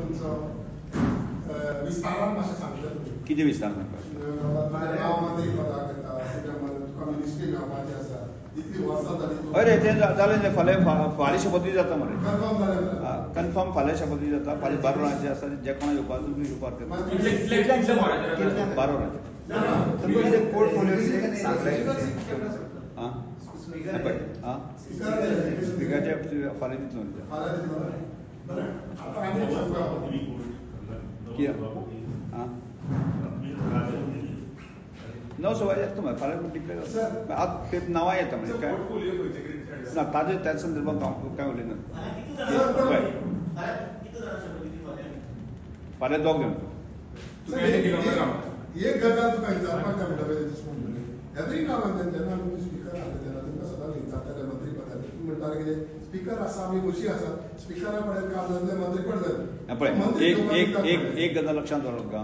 तुमचो विस्तारान मातशें सांगलें. कितें विस्तार सांगपाक? हय रे, तें जालें. फाल्यां फाल्यां शपथविधी जाता मरे, कन्फर्म फाल्यां शपथविधी जाता. फाल्यां 12 वरांचेर आसा, जे कोणा येवपाक तुमी येवपाक 12 वरांचेर. स्पिकराचे फाल्यां दितलो. कितें 9:15 येता मरे फाल्यां डिक्लेर जाता. आतां ते नांवां येता म्हणजे काय ना ताजे त्या संदर्भात हांव काय उलयना. फाल्यां 2 जाण. एक गजाल तुका विचारपाक जाय म्हणटा एवरी नाव एंड then जेन्ना आमी स्पिकर आसले तेन्ना तुमकां सदांच विचारताले मंत्री पदार, तुमी म्हणटाले कितें स्पिकर आसा आमी खोशी आसा, स्पिकरा कडेन काम जातलें मंत्रीपद जातलें. पळय एक एक एक गजाल लक्षांत दवरप का,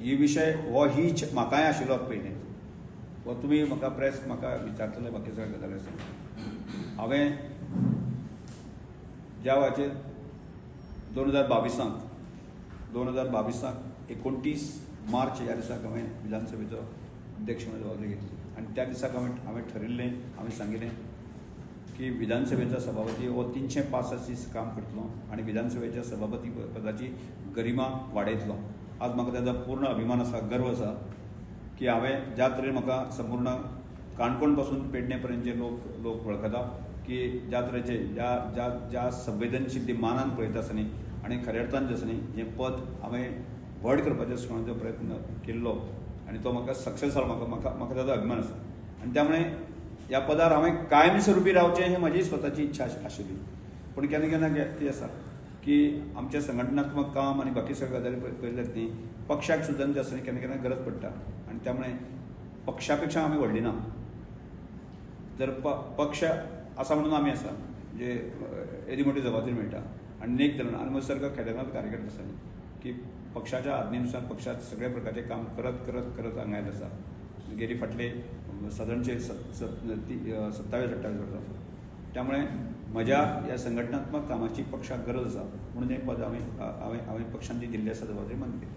ही विशय हो ही म्हाकाय आशिल्लो पयलीं, हो तुमी म्हाका प्रेस म्हाका विचारतले बाकी सगळे गजाली आसा. हांवें ज्या वेळाचेर 2022 29 मार्च ह्या दिसाक हांवें विधानसभेचो अध्यक्ष म्हणून जबाबदारी घेतली आनी त्या दिसाक हांवें ठरिल्लें, हांवें सांगिल्लें की विधानसभेचो सभापती हो 365 दीस काम करतलो आनी विधानसभेच्या सभापती पदाची गरिमा वाडयतलो. आज म्हाका ताजो पूर्ण अभिमान आसा, गर्व आसा की हांवें ज्या तरेन म्हाका संपूर्ण काणकोण पासून पेडणे पर्यंतचे लोक वळखता की ज्या तरेचे ज्या ज्या ज्या संवेदनशील मानान पळयता आसतना आनी खऱ्या अर्थान जें आसा न्ही हें पद हांवें व्हड करपाचो जो प्रयत्न केल्लो आनी तो म्हाका सक्सेस जालो, म्हाका म्हाका म्हाका ताजो अभिमान आसा. आनी त्यामुळे ह्या पदार हांवें कायमस्वरुपी रावचें हें म्हजी स्वताची इच्छा आशिल्ली. पूण केन्ना केन्ना ती आसा की आमचें संघटनात्मक काम आनी बाकी सगळे गजाली पळयल्यात न्ही, पक्षाक सुद्दां जें आसा केन्ना केन्ना गरज पडटा आनी त्यामुळे पक्षा पेक्षा आमी व्हडली ना. जर पक्ष आसा म्हणून आमी आसा, म्हणजे येदी मोठी जबाबदारी मेळटा आनी नेक धरून आनी म्हजो सारको खेडेगांत कार्यकर्ता आसा की पक्षाच्या आज्ञेनुसार पक्षात सगळ्या प्रकारचें काम करत करत करत हांगा आयलो आसा. गेली फाटले सादारणचे 27 28 वर्सां आसा. त्यामुळे म्हज्या ह्या संघटनात्मक कामाची पक्षाक गरज आसा म्हणून हें पद हांवें हांवें पक्षान जी दिल्ली आसा जबाबदारी मान्य केली.